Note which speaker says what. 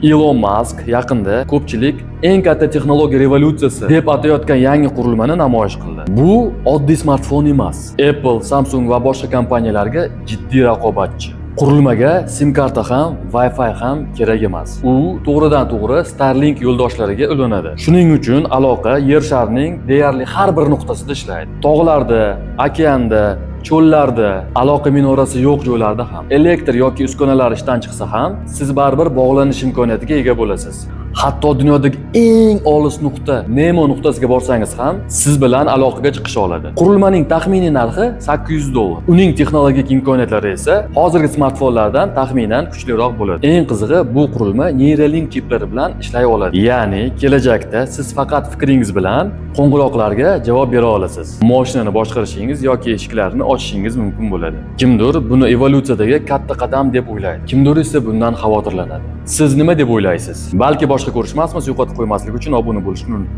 Speaker 1: Ilon Mask yaqinda ko'pchilik eng katta texnologiya revolyutsiyasi deb atayotgan yangi qurilmani namoyish qildi. Bu oddiy smartfon emas. Apple, Samsung va boshqa kompaniyalarga jiddiy raqobatchi. Qurilmaga SIM karta ham, Wi-Fi ham kerak emas. U to'g'ridan to'g'ri Starlink yo'ldoshlariga ulanadi. Shuning uchun aloqa Yer sharining deyarli har bir nuqtasida ishlaydi. Tog'larda, okeanda, cho'llarda, aloqa minorasi yo'q joylarda ham, elektr yoki uskunalar ishdan chiqsa ham, siz baribir bog'lanish imkoniyatiga ega bo'lasiz. Hatto dunyodagi eng olis nuqta, Nemo nuqtasiga borsangiz ham, siz bilan aloqaga chiqisha oladi. Qurilmaning taxminiy narxi 800 dollar. Uning texnologik imkoniyatlari esa hozirgi smartfonlardan taxminan kuchliroq bo'ladi. Eng qizig'i, bu qurilma Neuralink chiplari bilan ishlay oladi. Ya'ni kelajakda siz faqat fikringiz bilan qo'ng'iroqlarga javob bera olasiz. Mashinani boshqarishingiz yoki eshiklarni ochishingiz mumkin bo'ladi. Kimdir buni evolyutsiyadagi katta qadam deb o'ylaydi. Kimdir esa bundan xavotirlanadi. Siz nima deb o'ylaysiz? Balki boshqa ko'rishmasmiz, yo'qotib qo'ymaslik uchun obuna bo'lishni unutmang.